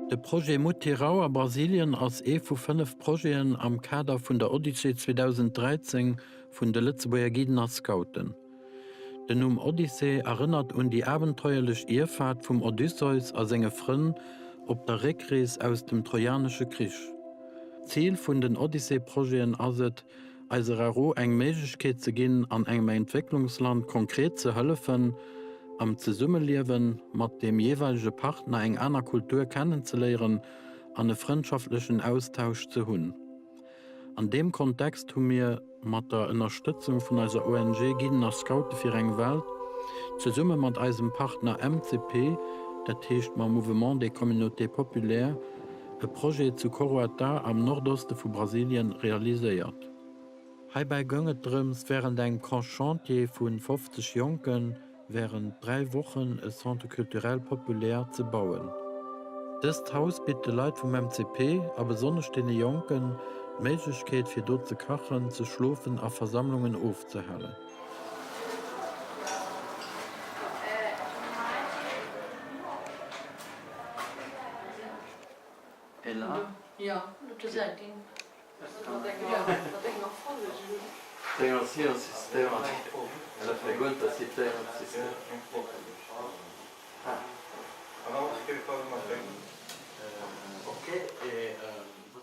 De Projet Mutirão a Brasilien ass ee vu 5 Projeten am Kader vun der Odyssee 2013 vun de Lëtzebuerger Guiden a Scouten. Den Numm Odyssee erënnert un déi abenteuerlech Irrfaart vum Odysseus a senge Frënn op der Réckrees aus dem Trojanesche Krich. Zil vun den Odyssee-Projeten ass et, eise RaRo eng Méiglechkeet ze ginn, an engem Entwécklungsland konkret ze hëllefen, am Zesummeliewe mat deem jeeweilege Partner eng aner Kultur kennenzeléieren an e frëndschaftlechen Austausch ze hunn. An deem Kontext hu mir mat der Ënnerstëtzung vun eiser ONG Guiden a Scoute fir eng Welt, zesumme mat eisem Partner MCP, dat heescht mam Mouvement des Communautés Populaires, e Projet zu Coroatá am Nordoste vu Brasilien realiséiert. Heibäi goung et drëms, wärend engem Camp Chantier vu 50 Jonken wärend 3 Wochen e Centre culturel populaire ze bauen. Dëst Haus bitt de Leit vum MCP, a besonnesch deene Jonken, d'Méiglechkeet fir do ze kachen, ze schlofen a Versammlungen ofzehalen.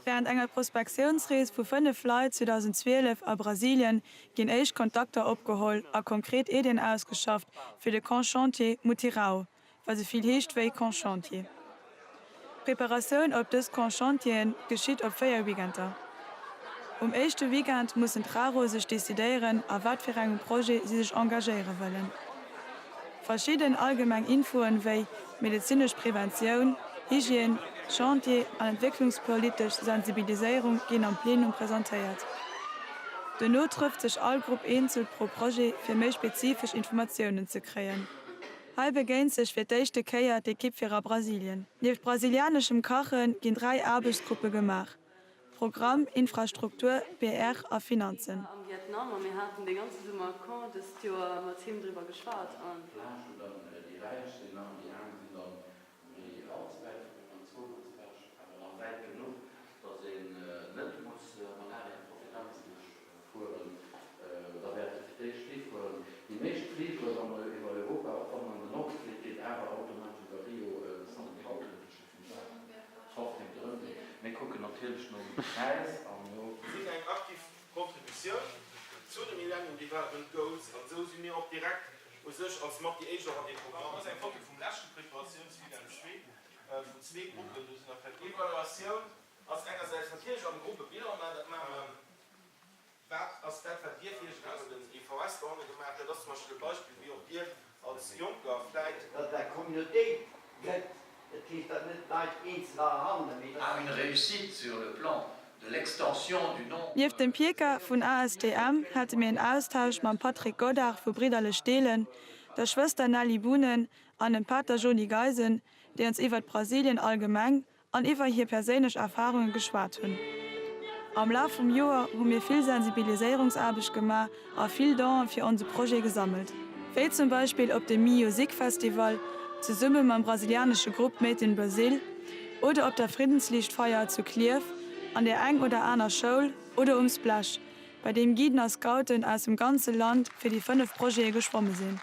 Wärend enger Prospektiounsrees vu 5 Leit 2012 a Brasilien ginn éischt Kontakter opgeholl a konkret Iddien ausgeschafft fir de Camp Chantier Mutirão, wat esou vill heescht wéi Camp Chantier. D'Preparatioun op dës Camp Chantieren geschitt op 4 Weekender. Um éischte Weekend mussen d'RaRo sech decidéieren a wat fir engem Projet si sech engagéiere wëllen. Verschidden allgemeng Infoen wéi medezinesch Preventioun, Hygiène, Chantier an entwécklungspolitesch Sensibiliséierung ginn am Plenum presentéiert. Dono trëfft sech all Grupp eenzel pro Projet fir méi spezifesch Informatiounen ze kréien. Hei begéint sech fir d'éischte Kéier d'Ekipp fir a Brasilien. Nieft brasilianeschem Kache ginn 3 Aarbechtsgruppe gemaach, Programm, Infrastruktur, PR a Finanzen. Am Vietnam a mir haten dee ganze Summer Camp dëst Joer mat him driwwer geschwat an. Plage, wou dann déi Räich sinn an déi Aarm sinn dann méi all ze wäit vun Amazonas ewech, awer nach wäit genuch, datt een net muss Malaria-prophylaxesch fueren. Da wäerte fir d'éischt déi fueren. Déi meescht Fligere wann e iwwer Europa, och wann en an den Norde flitt, geet awer automatesch iwwer Rio de São Paulo. Trotzdem drëm sinn. Mir kucken natierlech nom Präis an no. Sinn eng aktiv Contributioun zu de Millennium Development Goals an esou si mir och direkt u sech als mat déi éischt och an deem Programm. Ass eng Foto vum leschte Preparatiounsweekend zwee vun zwee Gruppen, do sinn nach vläicht. Evaluatioun ass engersäits natierlech am Grupp e Bilan maachen, dat maache mer. Wat ass dat, wat Dir fir Iech eraus den EVS dohanne gemaach hutt? Dat ass zum Beispill e Beispill, wéi och Dir als Jonker vläit. Datt et eng Communautéit gëtt, dat heescht, datt net d'Leit eenzel alle handelen, mee datt. À une réussite sur le plan de l'extension du nombre. Nieft dem Pieka vun ASTM hate mir en Austausch mam Patrick Godart vu Bridderlech Deelen, der Schwëster Nelly Boonen an dem Pater Jony Geisen, déi ons iwwert Brasilien allgemeng an iwwer hir perséinlech Erfarunge geschwat hunn. Am Laf vum Joer hu mir vill Sensibiliséierungsaarbecht gemaach a vill Donen fir onse Projet gesammelt. Wéi zum Beispill op dem Miu-Sic Festival zesumme mam brasilianesche Grupp Made in Brazil oder op der Friddensliichtfeier zu Klierf, an der eng oder aner Schoul oder um Splash, bei deem Guiden a Scouten aus dem ganze Land fir déi 5 Projete geschwomme sinn.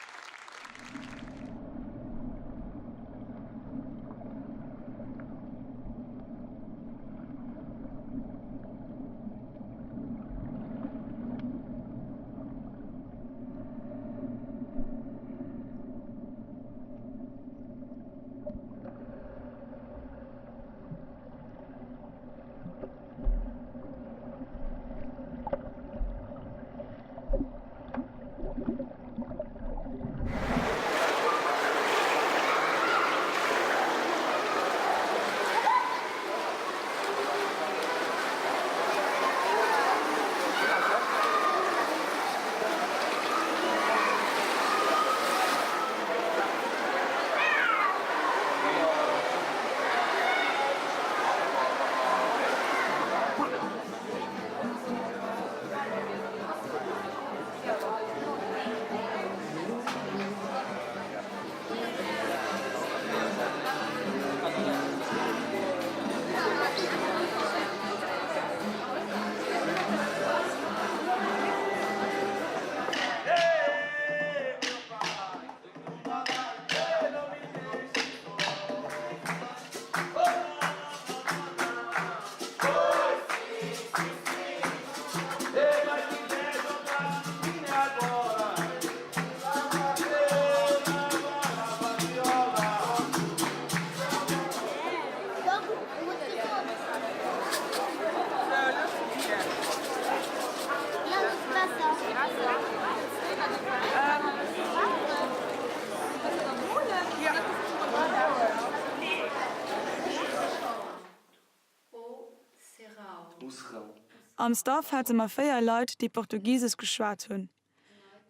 Am Staff hate mer 4 Leit, déi Portugisesch geschwat hunn.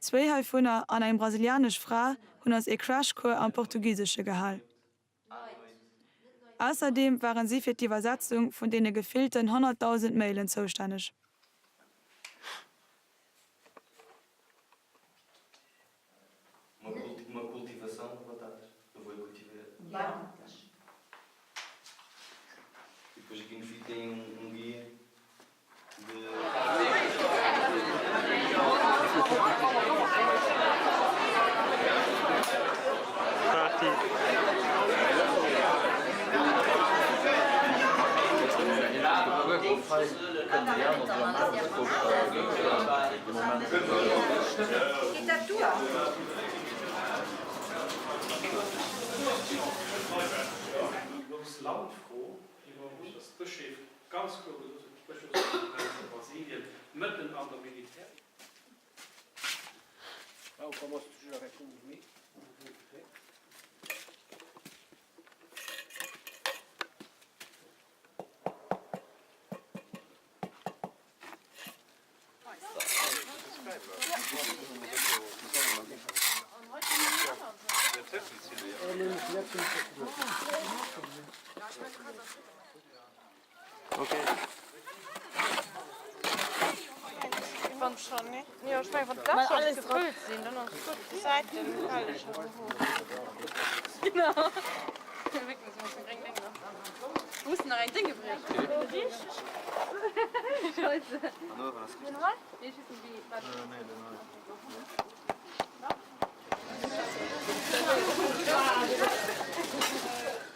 Zwéi heivunner an eng brasilianesch Fra hunn eis ee Crashcours am Portugisesche gehal. Ausserdeem waren si fir d'Iwwersetzung vun deene gefillten 100.000 Mailen zoustänneg. Uma cultivação de batatas. Eu vou cultivar batatas. E depois aqui no fim tem um, um guia de. Déi grouss Landfro, déi mer hunn, dass d'Bëscheef ganz kloer gesot huet, d'Bëschofskonferenz a Brasilien mëtten an der Militär.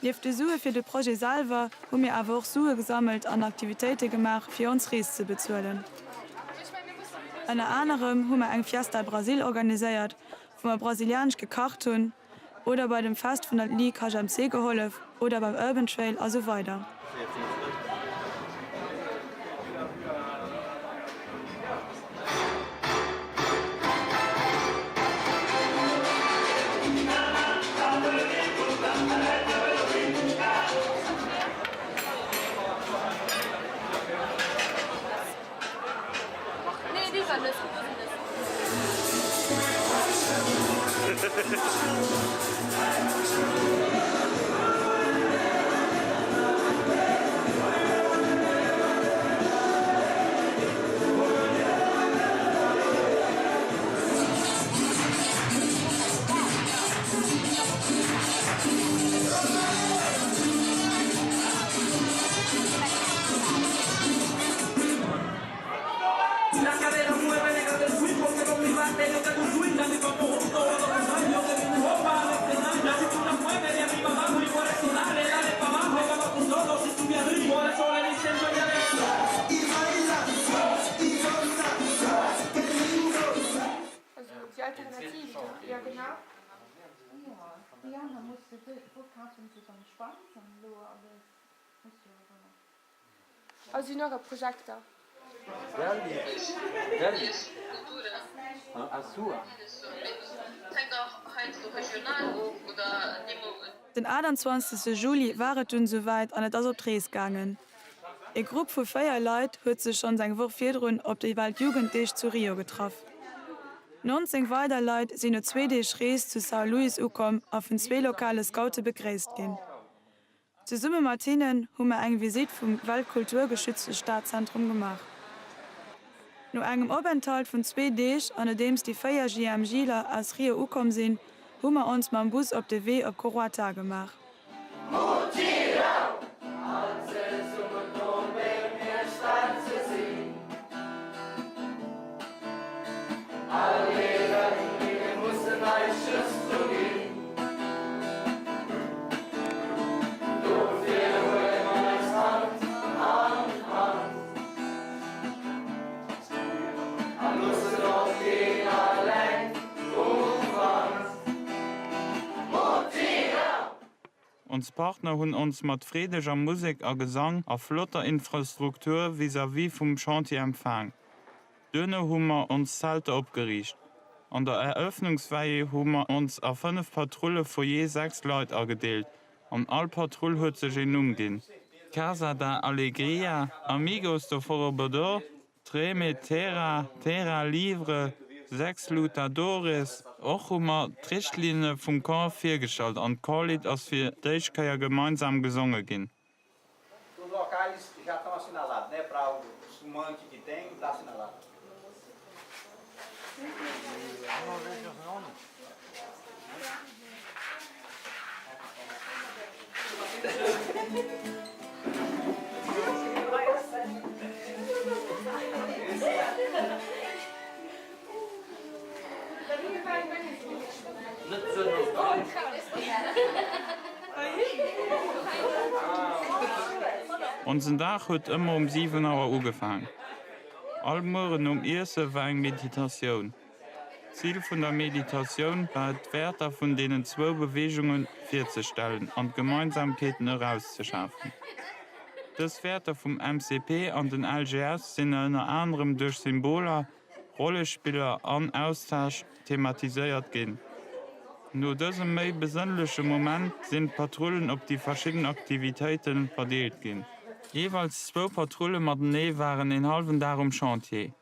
Nieft de Sue fir de Projet selwer hu mir awer och Sue gesammelt an Aktivitéite gemaach fir ons Rees ze bezuelen. Ënner anerem hu mer eng Fiesta Brasil organiséiert, wou mer brasilianesch gekacht hunn, oder bei dem Fest vun der Ligue HMC gehollef oder beim Urban Trail a sou weider. Den 28 Juli war et dunn souwäit an et ass op d'Rees gaangen. E Grupp vu 4 Leit huet sech schonns eng Woch virdrun op de Weltjugenddeeg zu Rio getraff. 19 weider Leit sinn no zwee Deeg Rees zu São Luís ukomm a vun zwee lokale Scoute begréisst ginn. Zesumme mat hinnen hu mer eng Visitt vum weltkulturgeschützte Stadzentrum gemaach. No engem Openthalt vun zwee Deeg an nodeems déi 4 JMJler aus Rio ukomm sinn, hu mer ons mam Bus op de Wee op Coroatá gemaach. Mutirão! All zesummen probéiere mir staark ze sinn. All Lehrerinnen mussen eis just dru ginn. Dofir huele mer eis Hand an Hand a loossen och keen alleng um Wand. Mutirão! Ons Partner hunn ons mat freedeger Musek a Gesang a flotter Infrastruktur vis-à-vis vum Chantier empfaang. Duerno hu mer ons Zelter opgeriicht. An der Eröffnungsveillée hu mer ons a 5 Patrulle vu jee 6 Leit agedeelt an all Patrull huet sech een Numm ginn. Casa da Alegria, Amigos do Forrobodó, Treme Terra, Terra Livre, Sex Lutadores. Och hu mer d'Richtlinne vum Camp virgestallt an d'Camplidd ass fir d'éischt Kéier gemeinsam gesonge ginn. Os locais já estão assinalados, né? Para o manque que tem, está assinalado. Onsen Dag huet ëmmer um 7 Auer ugefaang. All Mueren nom Iesse war eng Meditatioun. D'Zil vun der Meditatioun war et d'Wäerter vun deenen zwou Beweegunge virzestellen an d'Gemeinsamkeeten erauszeschafen. Dës Wäerter vum MCP an den LGS sinn ënner anerem duerch Symboler, Rollespiller an Austausch thematiséiert ginn. No dësem méi besënnleche Moment sinn d'Patrullen op déi verschidden Aktivitéite verdeelt ginn. Jeeweils zwou Patrulle matenee waren een hallwen Dag um Chantier.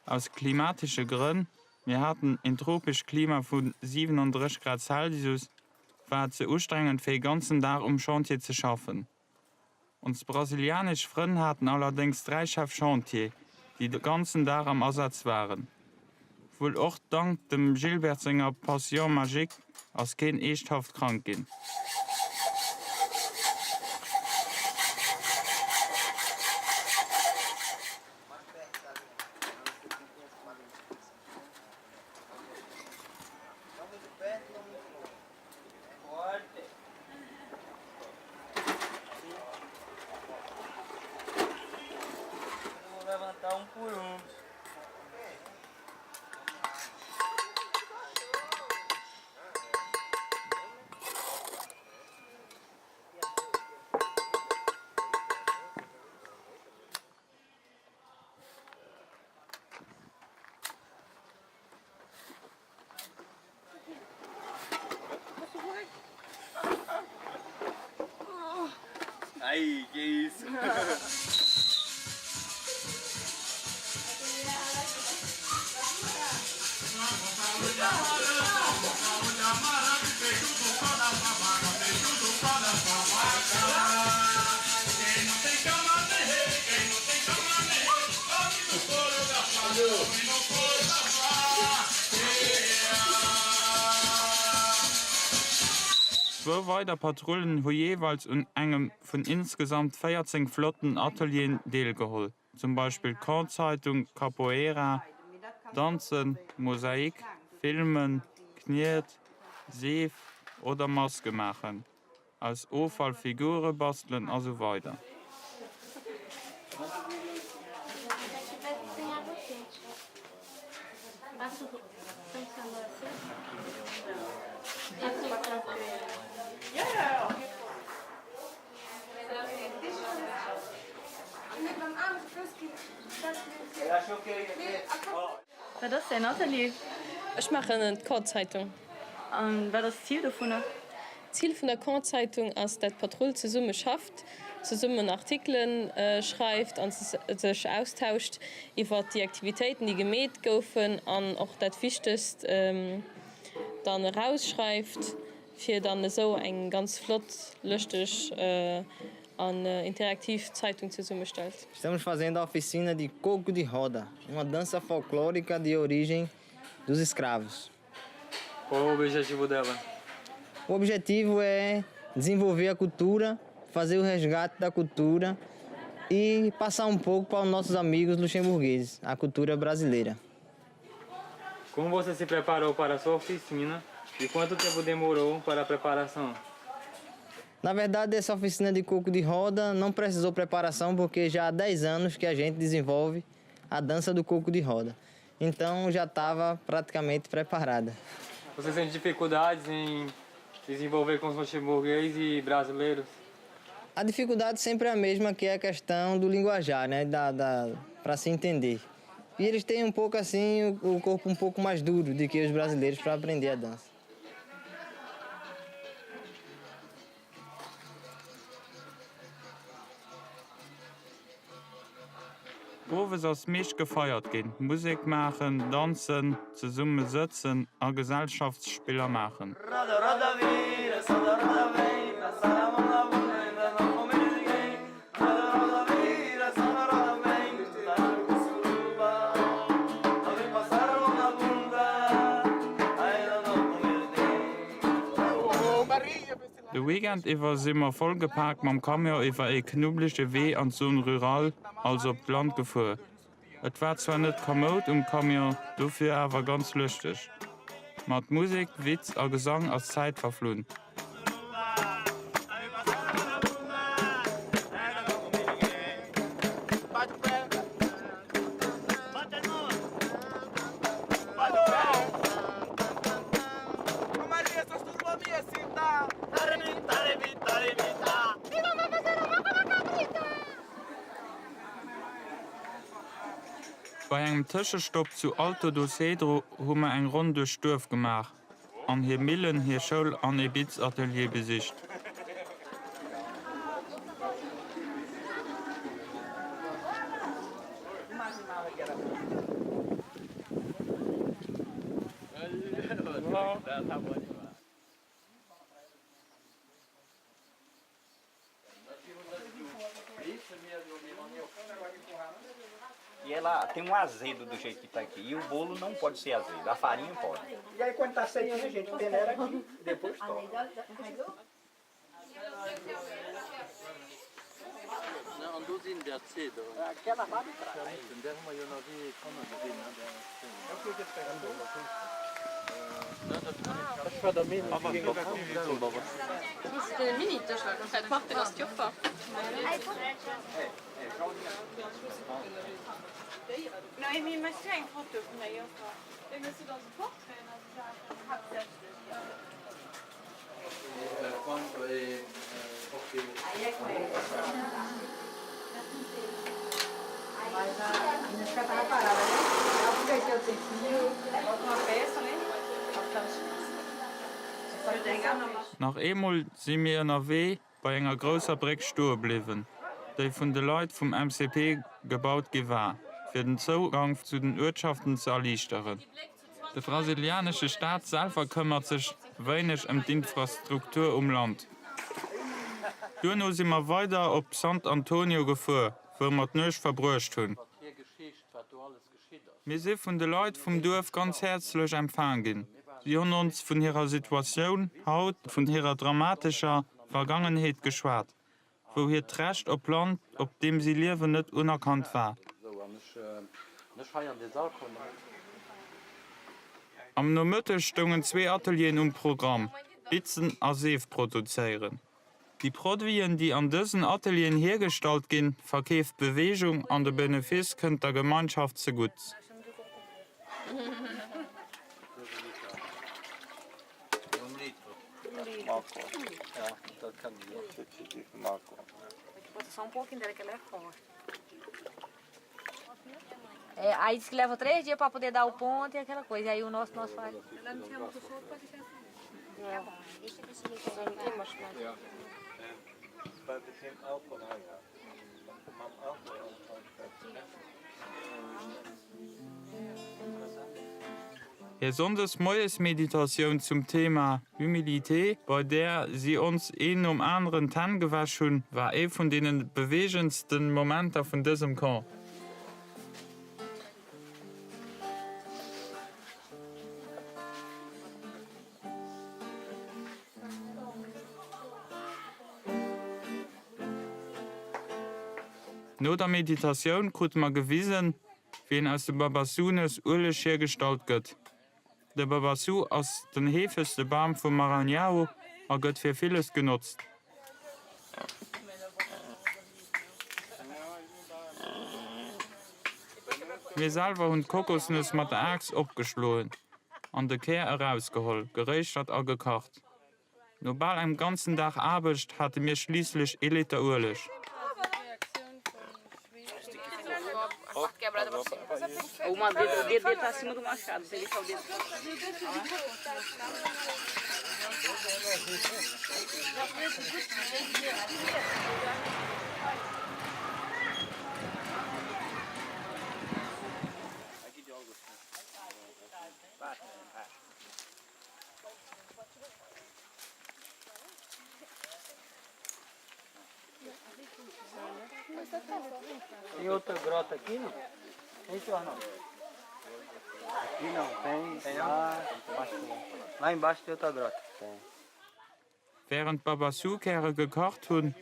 Aus klimatesche Grënn, mir haten een tropescht Klima vu 37 Grad Celsius, war et ze ustrengend fir ee ganzen Dag um Chantier ze schaffen. Ons brasilianesch Frënn haten allerdéngs 3 Chef Chantier, déi de ganzen Dag am Asaz waren. Wuel och dank dem Gilbert senger Passion magique ass keen eeschthaft krank ginn. Zwou weider Patrullen hu jeeweils un engem vun insgesamt 14 flotten Atelieren deelgeholl, zum Beispill Camp-Zeitung, Capoeira, Danzen, Mosaik, Filmen, Kniet, Seef oder Maske maachen. Aus Offall Figure bastelen a sou weider. Wat ass däin Atelier? Ech maachen d'Corps-Zeitung. An wat ass d'Zil dovunner? D'Zil vun der Corps-Zeitung ass, dat d'Patrull zesumme schafft, zesummen Artikele schreift a sech austauscht iwwer déi Aktivitéiten, déi gemeet goufen an och dat Wichtegst dann erausschreift, fir dann esou eng ganz flott, lëschteg an interaktiv Zeitung zesummestellt. Estamos fazendo a oficina de coco de roda, uma dança folclórica de origem dos escravos. Qual é o objetivo dela? O objetivo é desenvolver a cultura, fazer o resgate da cultura e passar um pouco para os nossos amigos luxemburgueses, a cultura brasileira. Como você se preparou para a sua oficina e quanto tempo demorou para a preparação? Na verdade, essa oficina de coco de roda não precisou preparação porque já há 10 anos que a gente desenvolve a dança do coco de roda. Então já estava praticamente preparada. Você sente dificuldades em desenvolver com os luxemburgueses e brasileiros? A dificuldade sempre é a mesma, que é a questão do linguajar, né? Da, da, para se entender. E eles têm um pouco assim, o corpo um pouco mais duro do que os brasileiros para aprender a dança. Owes ass meescht gefeiert ginn, Musek maachen, danzen, zesumme sëtzen a Gesellschaftsspiller maachen. De Weekend iwwer si mer vollgepaakt mam Camion iwwer ee knubblege Wee an d'Zone rurale, also op d'Land gefuer. Et war zwar net kamoud um Camion, dofir awer ganz lëschteg. Mat Musek, Witz a Gesang ass d'Zäit verflunn. Bei engem Tëschestopp zu Alto do Cedro hu mer eng Ronn duerch d'Duerf gemaach an hir Millen, hir Schoul an ee Bitzatelier besicht. E ela tem um azedo do jeito que está aqui. E o bolo não pode ser azedo, a farinha pode. E aí quando está sequinho a gente peneira aqui e depois torra. Nach eemol si mir ënnerwee bei enger grousser Bréck stoe bliwwen, déi vun de Leit vum MCP gebaut gi war, fir den Zougank zu den Uertschaften ze erliichteren. De brasilianesche Staat selwer këmmert sech wéineg ëm d'Infrastruktur um Land. Duerno si mer weider op Sant Antonio gefuer, wou mer d'Nuecht verbruecht hunn. Mir si vun de Leit vum Duerf ganz häerzlech empfaang ginn. Si hunn ons vun hirer Situatioun haut, vun hirer dramatescher Vergangenheet geschwat. wou hiert Recht op Land, op deem si liewen, net unerkannt war. Am Nomëtteg stoungen zwee Atelieren um Programm, Bitzen a Seef produzéieren. Déi Produiten, déi an dësen Atelieren hiergestallt ginn, verkeeft d'Beweegung an de Benefice kënnt der Gemeinschaft zegutt. Aí diz que leva 3 dias para poder dar o ponto e aquela coisa. E aí o nosso, nosso faz. Hir Sonndes-Moies-Meditatioun zum Thema Humilité, bei där si ons een nom aneren d'Hänn gewäsch hunn, war ee vun deene beweegendsten Momenter vun dësem Camp. No der Meditatioun krute mer gewisen, wéi een aus de Babassunues Ueleg hiergestallt gëtt. De Babassu ass den heefegste Bam vum Maranhão a gëtt fir villes genotzt. Mir selwer hunn d'Kokosnuss mat der Aaxt opgeschloen an de Kär erausgeholl, geréischtert a gekacht. No bal engem ganzen Dag Aarbecht hate mir schliisslech ee Liter Ueleg. Tem outra grota aqui, não? Tem, seu Arnaldo? Aqui não, tem, tem lá embaixo. Lá embaixo tem outra grota. Tem. Wärend d'Babassou-Käre gekacht hunn,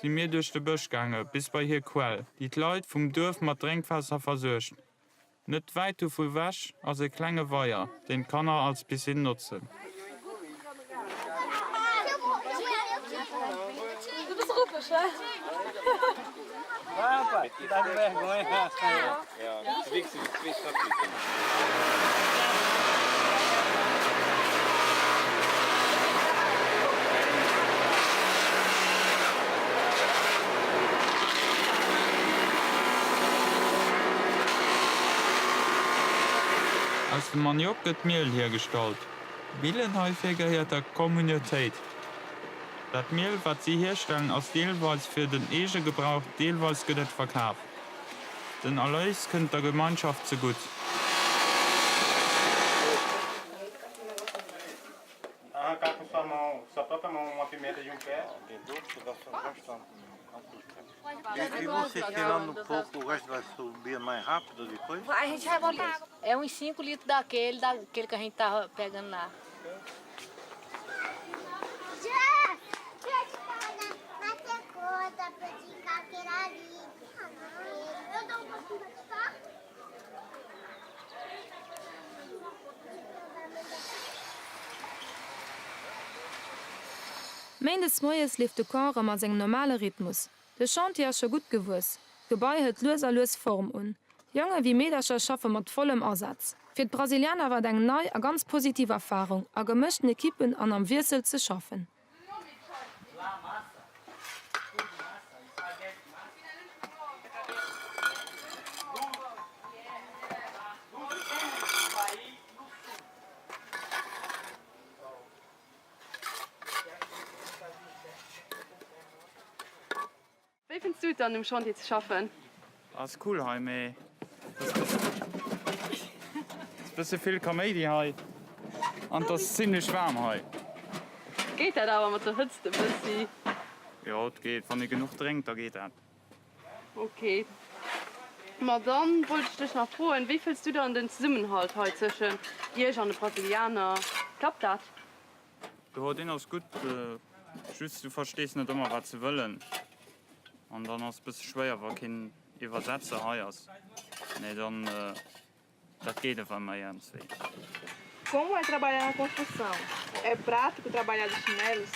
si mir duerch de Bësch gaange bis bei hir Quell, déi d'Leit vum Duerf mat Drénkwaasser versuergt. Net wäit dovu wech ass e klenge Weier, deen d'Kanner als Piscine notzen. Aus dem Maniok gëtt Miel hiergestallt. D'Millen heifir gehéiert der Communautéit. Dat Miel, wat si hierstellen, ass deelweis fir den Eegegebrauch, deelweis gëtt et verkaf. Den Erléis kënnt der Gemeinschaft zegutt. Arrancar com sua mão, sua própria mão, uma pimenta de um pé. E, e você tirando um pouco, o resto vai subir mais rápido depois? A gente vai botar água. É uns 5 litros daquele, daquele que a gente tava pegando lá. Méindes moies leeft de Camp erëm a sengem normale Rhythmus. De Chantier ass scho gutt gewuess, d'Gebai hëlt lues a lues Form un. Jonge wéi Meedercher schaffe mat vollem Asaz. Fir d'Brasilianer war et eng nei a ganz positiv Erfarung, a gemëschten Ekippen an am Wiessel ze schaffen. Wéi fënns du et dann um Chantier ze schaffen? Ass cool hei, mee ass bësse vill Kaméidi hei an et ass zimlech waarm hei. Geet dat awer mat der Hëtzt e bëssi? Jo, et geet. Wann ee genuch drénkt, da geet dat. Ok. Ma dann wollt ech dech nach froen, wéi fëlls du dann den Zesummenhalt hei zwëschen iech an de Brasilianer? Klappt dat? Jo, deen ass gutt, just du verstees net ëmmer wat se wëllen an dann ass bësse schwéier wa keen Iwwersetzer hei ass, mee dann dat geet ewer ëmmer iergendswéi. Como é trabalhar na construção? É prático trabalhar de chinelos?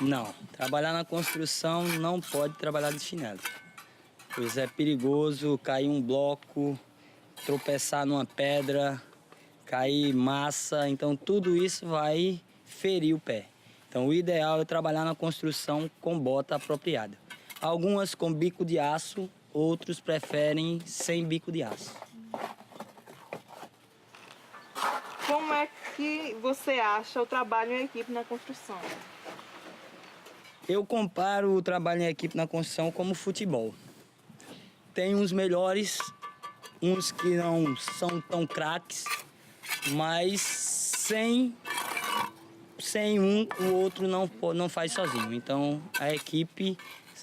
Não, trabalhar na construção não pode trabalhar de chinelo, pois é perigoso cair um bloco, tropeçar numa pedra, cair massa, então tudo isso vai ferir o pé. Então o ideal é trabalhar na construção com bota apropriada. Algumas com bico de aço, outros preferem sem bico de aço. Como é que você acha o trabalho em equipe na construção? Eu comparo o trabalho em equipe na construção como futebol. Tem uns melhores, uns que não são tão craques, mas sem sem um, o outro não, não faz sozinho. Então a equipe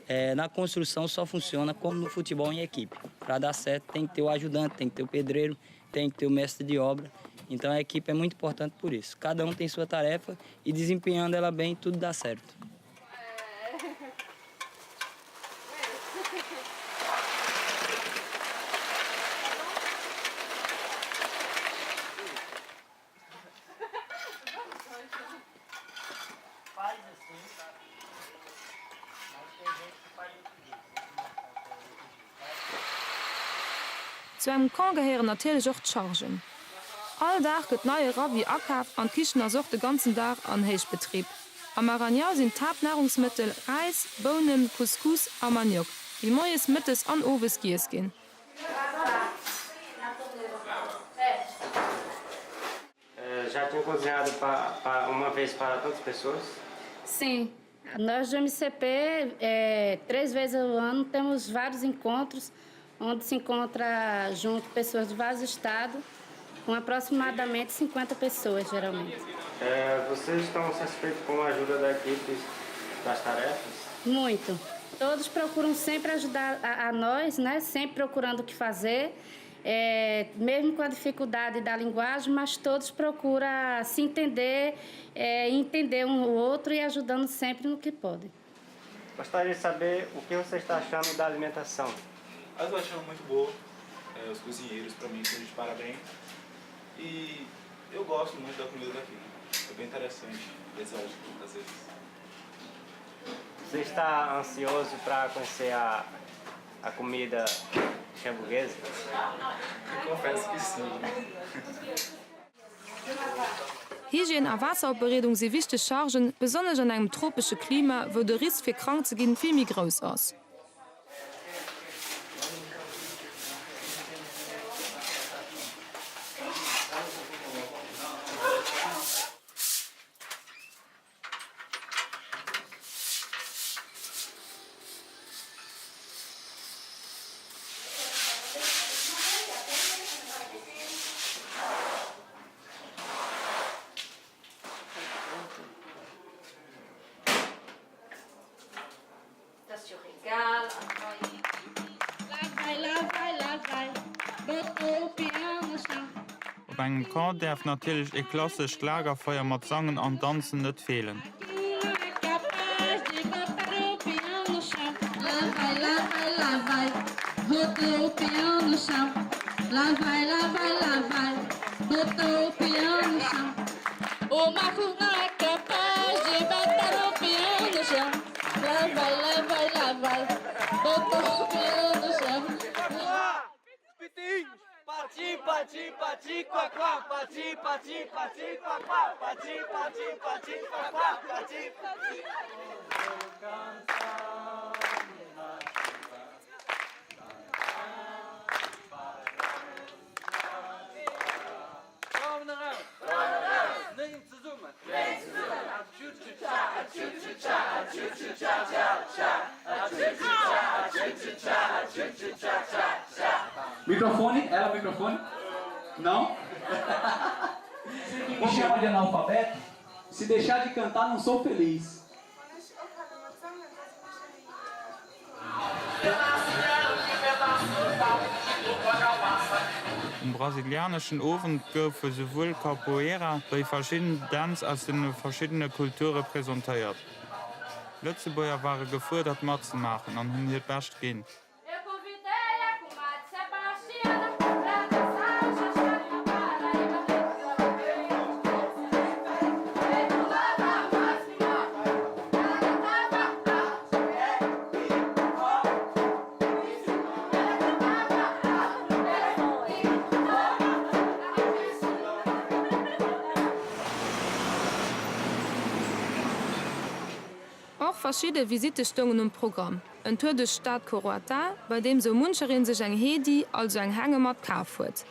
é, na construção só funciona como no futebol em equipe. Para dar certo tem que ter o ajudante, tem que ter o pedreiro, tem que ter o mestre de obra. Então a equipe é muito importante por isso. Cada um tem sua tarefa e desempenhando ela bem, tudo dá certo. Zu engem Camp gehéieren natierlech och d'Chargen. All Dag gëtt neie Ravi akaf an d'Kichen ass och de ganzen Dag an Héichbetrib. Am Maranhão sinn d'Haaptnahrungsmëttel Räis, Bounen, Couscous a Maniok, déi moies, mëttes an owes giess ginn. Já tinha cozinhado pa, pa uma vez para tantas pessoas? Sim. Nós do MCP, é, três vezes ao ano, temos vários encontros, onde se encontra junto pessoas de vários estados, com aproximadamente 50 pessoas, geralmente. É, vocês estão satisfeitos com a ajuda da equipe das tarefas? Muito. Todos procuram sempre ajudar a, a nós, né? Sempre procurando o que fazer, é, mesmo com a dificuldade da linguagem, mas todos procuram se entender, é, entender um o outro e ajudando sempre no que podem. Gostaria de saber o que você está achando da alimentação. Eu acho muito boa. É, os cozinheiros, para mim, são de parabéns. E eu gosto muito da comida daqui. É bem interessante, exótico às vezes. Você está ansioso para conhecer a, a comida luxemburguesa? Eu confesso que sim. Hygiène a Waasseropbereedung si wichteg Chargen, besonnesch an engem tropesche Klima, wou de Risk fir krank ze ginn vill méi grouss ass. Op engem Camp däerf natierlech ee klassescht Lagerfeuer mat Sangen an Danzen net feelen. Microfone? Ela é microfone? Não? Me chama de analfabeto? Se deixar de cantar, não sou feliz. Um brasilianeschen Owend goufe souwuel Capoeira wéi verschidden Dänz aus den verschiddene Kulture presentéiert. Lëtzebuerger ware gefuerdert matzemaachen an hunn hiert Bescht ginn. Och verschidde Visitte stoungen um Programm, en Tour duerch d'Stad Coroatá, bei deem sou munchereen sech eng Hedi, also eng Hängematt, kaf huet.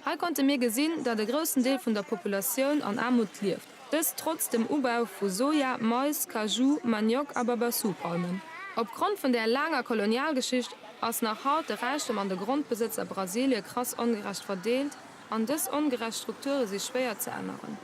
Hei konnte mir gesinn, datt e groussen Deel vun der Populatioun an Aarmut lieft. Dëst trotz dem Ubau vu Soja, Mais, Kaju, Maniok a Babassu-Palmen. Opgrond vun där laanger Kolonialgeschicht ass nach haut de Räichtum an de Grondbesëtz a Brasilie krass ongerecht verdeelt an dës ongerecht Strukture si schwéier ze änneren.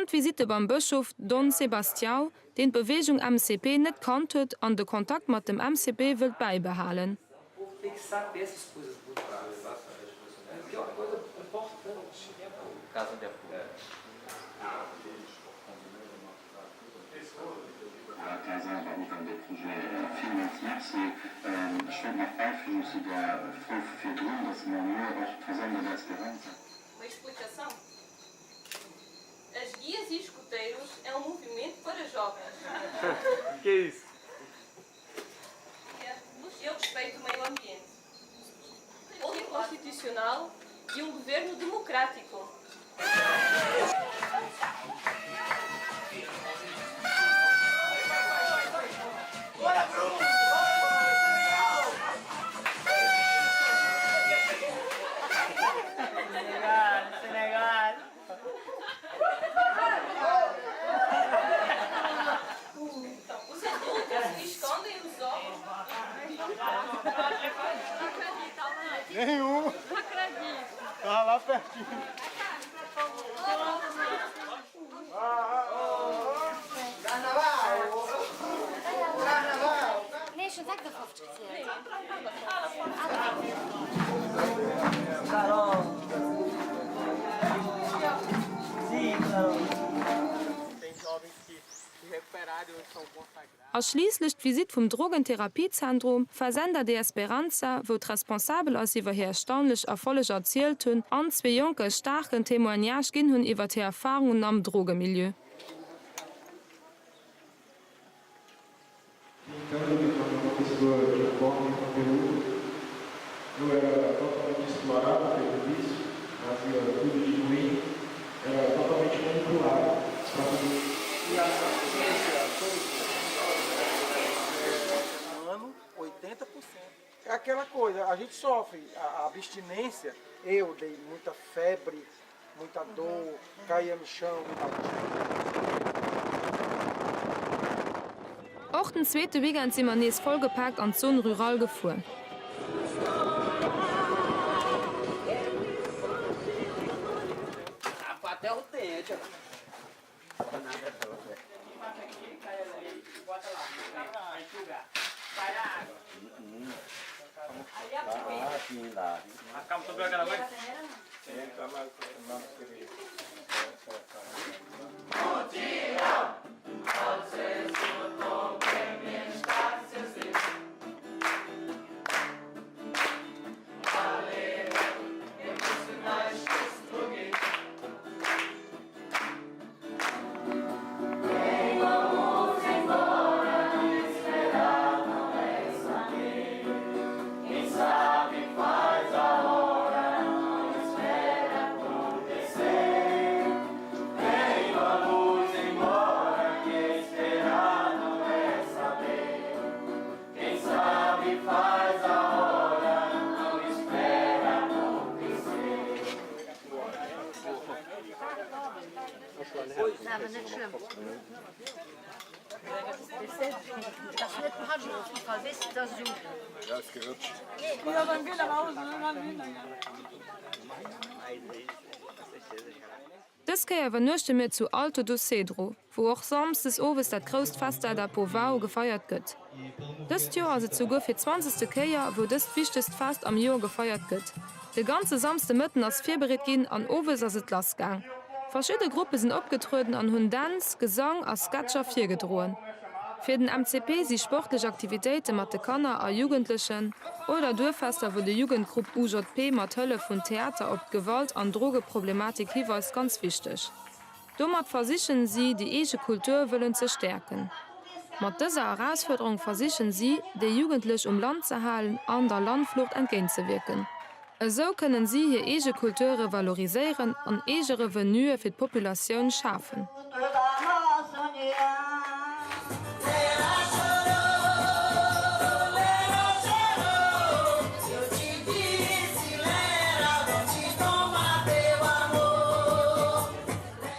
Dann d'Visitte beim Bëschof Don Sebastião, deen d'Beweegung MCP net kannt huet an de Kontakt mat dem MCP wëllt bäibehalen. As guias e escuteiros é um movimento para jovens. Que é isso? Eu respeito o meio ambiente. Ordem constitucional e um governo democrático. Os adultos escondem os ovos. Nenhum. Não acredito. Tava lá pertinho. Carnaval! Carnaval! Nee, schon 56 gezielt. A schliisslech d'Visitt vum Drogentherapiezentrum Fazenda de Esperança, wou d'Responsabel eis iwwer hir erstaunlech Erfolleger erzielt hunn an zwee Jonker e staarken Témoignage ginn hunn iwwer hir Erfarungen am Drogemilieu. É aquela coisa, a gente sofre a abstinência, eu dei muita febre, muita dor, caía no chão. Och den zweete Weekend si mer nees vollgepaakt an d'Zone rurale gefuer. Dës Kéier iwwernuechte mir zu Alto do Cedro, wou och samsdes owes dat grousst Festa da Povao gefeiert gëtt. Dëst Joer ass et souguer fir d'zwanzegste Kéier, wou dëst wichtegst Fest am Joer gefeiert gëtt. De ganze Samsdemëtten ass virbereet ginn an owes ass et lass gaang. Verschidde Gruppe sinn opgetrueden an hunn Dänz, Gesang a Sketcher virgedroen. Fir den MCP si sportlech Aktivitéite mat de Kanner a Jugendlechen oder Duerffester, wou de Jugendgrupp UJP mat Hëllef vun Theater op d'Gewalt an Drogeproblematik hiweist, ganz wichteg. Domat versichen si, déi eege Kultur wëllen ze stäerken. Mat dëser Erausfuerderung versichen si, déi Jugendlech um Land ze halen an der Landflucht entgéintzewierken. Esou kënnen si hir eege Kultur revaloriséieren an eege Revenuë fir d'Populatioun schafen.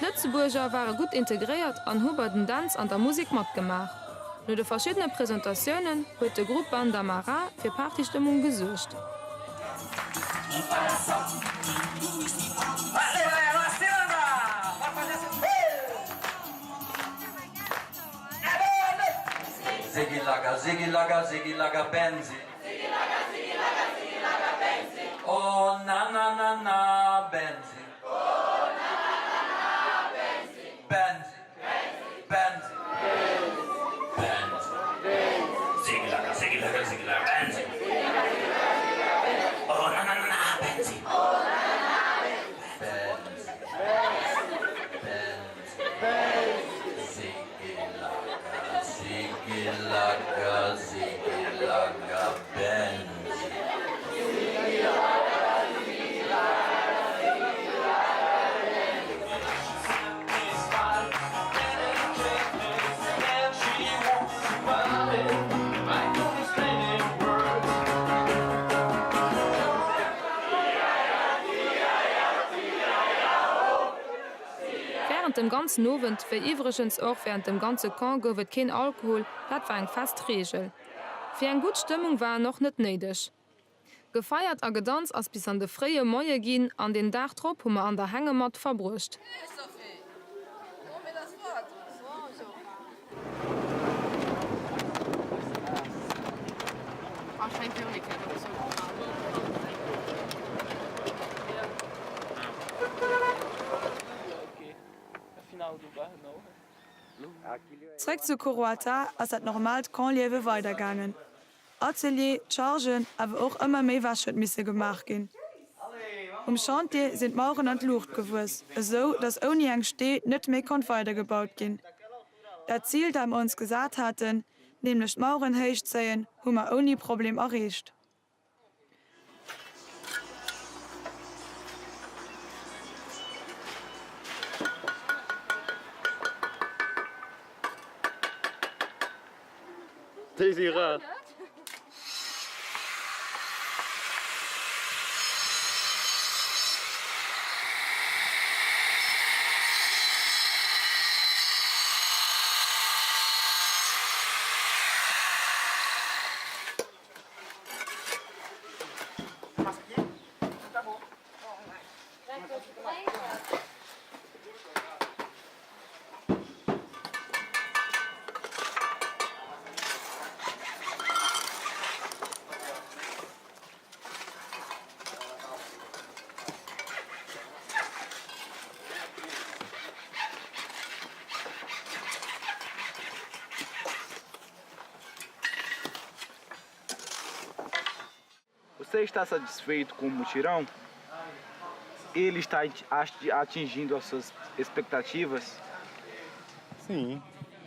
D'Lëtzebuerger ware gutt integréiert an hu bei den Dänz an der Musek matgemaach. No de verschiddene Presentatiounen huet de Grupp Banda Mara fir Partystëmmung gesuergt. Ziggy-lagga, ziggy-lagga, ziggy-lagga, Benzi. Ziggy-lagga, ziggy-lagga, ziggy-lagga, Benzi. Oh na na na na, Benzi. Oh na na na na, Benzi. Benzi. Benzi. Benzi. Ziggy-lagga, ziggy-lagga, ziggy-lagga, Benzi. Oh na na na na, Benzi. Oh na na na, Benzi. Benzi. Benzi. Ziggy-lagga, ziggy-lagga, ziggy-lagga, Benzi. Wärend dem ganzen Owend, wéi iwwregens och wärend dem ganze Camp gouf et keen Alkohol, dat war eng fest Reegel. Fir eng gutt Stëmmung war en och net néideg. Gefeiert a gedantz ass bis an de fréie Moie ginn an den Dag drop hu mer an der Hängematt verbruecht. Zréck zu Coroatá ass dat normaalt Campliewe weidergaangen. Atelier, Chargen, awer och ëmmer méi Wäsch huet misse gemaach ginn. Um Chantier sinn d'Maueren an d'Luucht gewuess, esou datt ouni eng Stee net méi konnt weidergebaut ginn. Dat Zil, dat mer ons gesat haten, nämlech d'Maueren héich zéien, hu mer ouni Problem erreecht. Désiré. Você está satisfeito com o mutirão? Ele está atingindo as suas expectativas? Sim,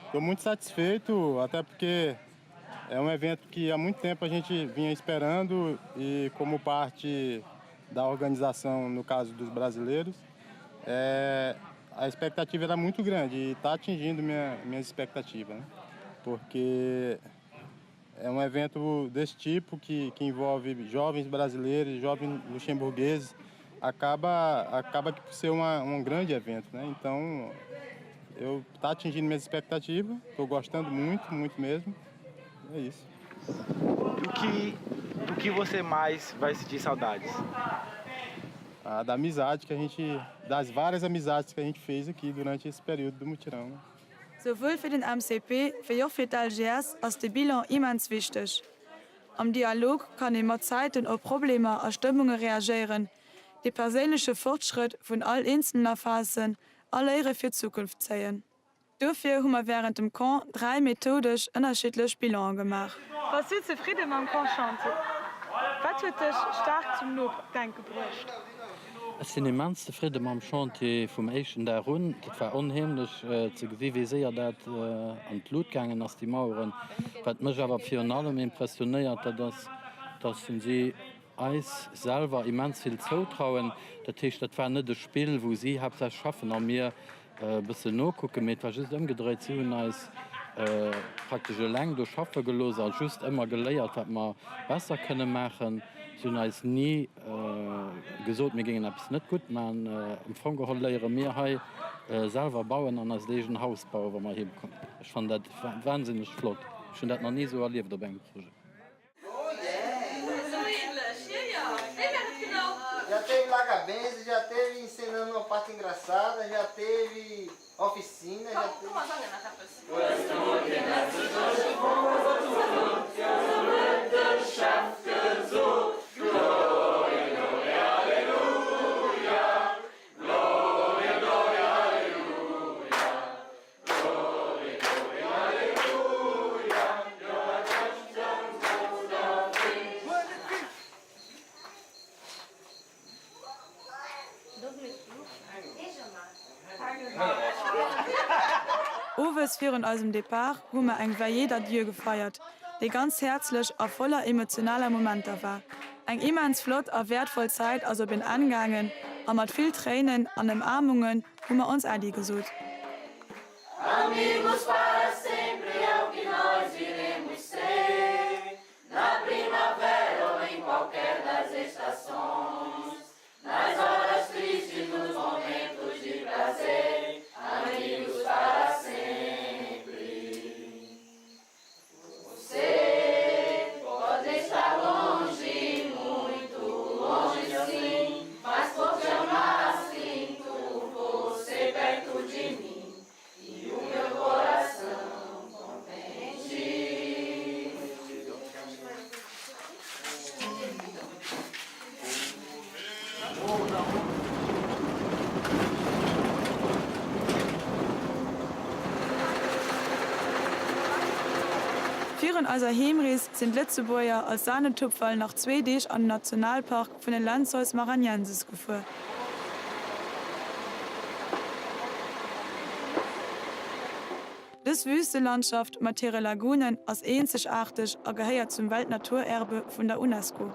estou muito satisfeito, até porque é um evento que há muito tempo a gente vinha esperando e como parte da organização, no caso dos brasileiros, é, a expectativa era muito grande e está atingindo minha, minhas expectativas, né? porque é um evento desse tipo que, que envolve jovens brasileiros, jovens luxemburgueses, acaba, acaba que por ser uma, um grande evento. Né? Então, eu está atingindo minhas expectativas, estou gostando muito, muito mesmo. É isso. Do que, do que você mais vai sentir saudades? Ah, da amizade que a gente, das várias amizades que a gente fez aqui durante esse período do mutirão. Né? Souwuel fir den MCP wéi och fir d'LGS ass de Bilan immens wichteg. Am Dialog kann ee mat Zäiten op Problemer a Stëmmunge reagéieren, de perséinleche Fortschrëtt vun all Eenzelen erfaassen a Léiere fir d'Zukunft zéien. Dofir hu mer wärend dem Camp 3 methodesch ënnerschiddlech Bilanen gemaach. Bass du zefridde mam Camp Chantier? Wat huet dech staark zum Nodenke bruecht? Ech sinn immens zefridde mam Chantier vum éischten Dag un. Dat war onheemlech ze gesi wéi séier dat an d'Lut gaangen ass, déi Maueren. Wat mech awer virun allem impressionéiert, dat ass, dass si eis selwer immens vill zoutrauen. Dat heescht, dat war net e Spill, wou si haaptsächlech schaffen a mir e bëssen nokucken, mee et war just ëmgedréit, si hunn eis praktesch eleng do schaffe gelooss a just ëmmer geléiert, wat mer besser kënne maachen. Si hunn eis ni gesot, mir géingen eppes net gutt maachen. Am Fong geholl léiere mir hei selwer bauen an eist eegen Haus bauen, wa mer heem kommen. Ech fannen dat wahnsinneg flott. Ech hunn dat nach ni esou erlieft op engem Projet. Já teve Lagabenze, já teve encenando uma parte engraçada, já teve oficina, já teve... Owes virun eisem Depart hu mer eng Veillée d'adieu gefeiert, déi ganz häerzlech a voller emotionaler Momenter war. Eng immens flott a wäertvoll Zäit ass op een Enn gaangen a mat vill Tréinen an Ëmaarmungen hu mer ons Äddi gesot. Amigos para sempre é o que nós iremos ser Na primavera ou em qualquer das estações Nas horas tristes, nos momentos de prazer Amigos para sempre Você pode estar longe, muito longe sim Mas por te amar sinto você perto de mim E o meu coração contente. Virun eiser Heemrees sinn d'Lëtzebuerger als Sahnetupferl nach zwee Deeg an den Nationalpark vun den Lençóis Maranhenses gefuer. Dës Wüstelandschaft mat hire Lagunen ass eenzegaarteg a gehéiert zum Weltnaturerbe vun der UNESCO.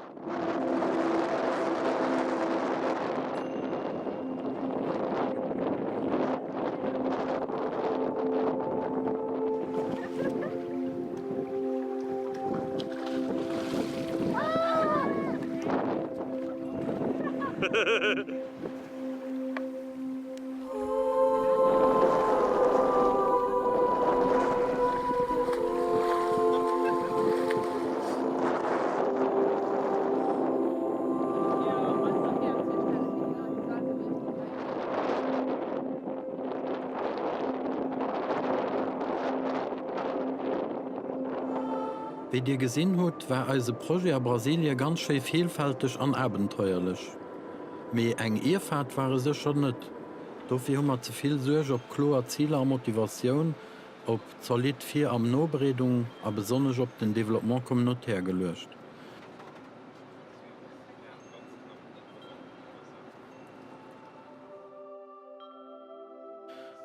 Wéi Dir gesinn hutt, war eise Projet a Brasilie ganz schéi vielfälteg an abenteuerlech. Mee eng Ierfahrt war e sécher net. Dofir hu mer ze vill Suerg op kloer Ziler a Motivatioun, op zolidd Vir am Nobereedung a besonnesch op den Développement communautaire geluecht.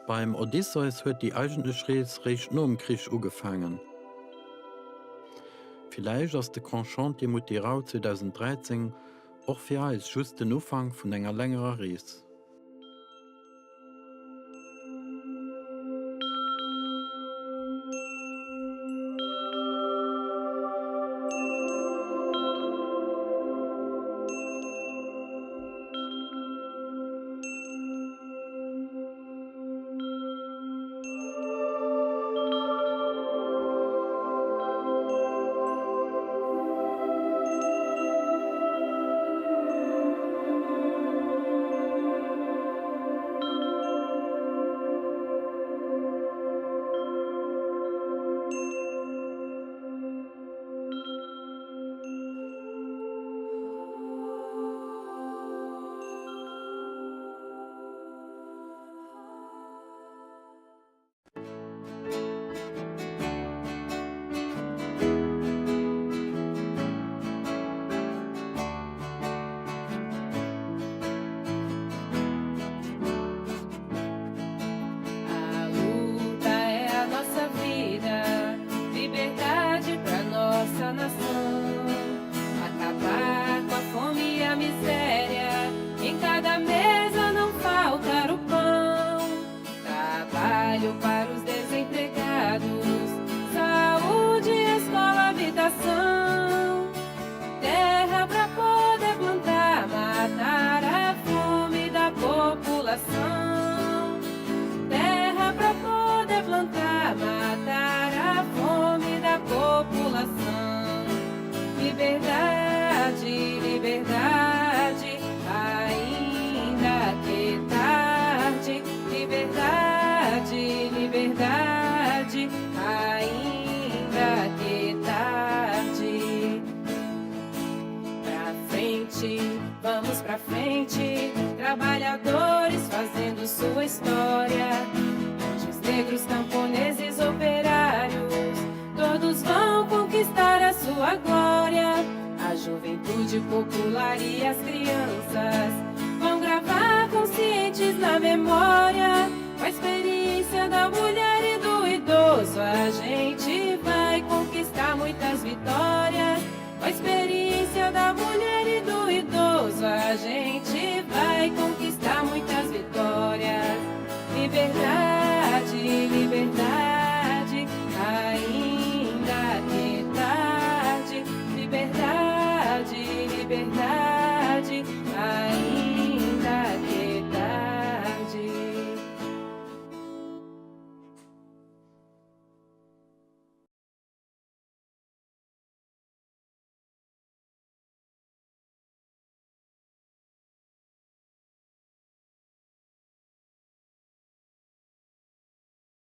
Beim Odysseus huet déi eigentlech Rees réischt nom Krich ugefaangen. Villäicht ass de Camp Chantier Mutirão 2013 Och fir eis just den Ufank vun enger längerer Rees. A luta é a nossa vida, liberdade pra nossa nação. Acabar com a fome e a miséria, em cada mesa não faltar o pão. Trabalho para os desempregados, saúde, escola, habitação. Terra pra poder plantar, matar a fome da população. Terra pra poder plantar, matar a fome da população. Liberdade, liberdade, ainda que tarde. Liberdade, liberdade, ainda que tarde. Pra frente, vamos pra frente, trabalhadores fazendo sua história. Antes negros, camponeses, operários, todos vão conquistar a sua glória. A juventude popular e as crianças vão gravar conscientes na memória. Com a experiência da mulher e do. Eis.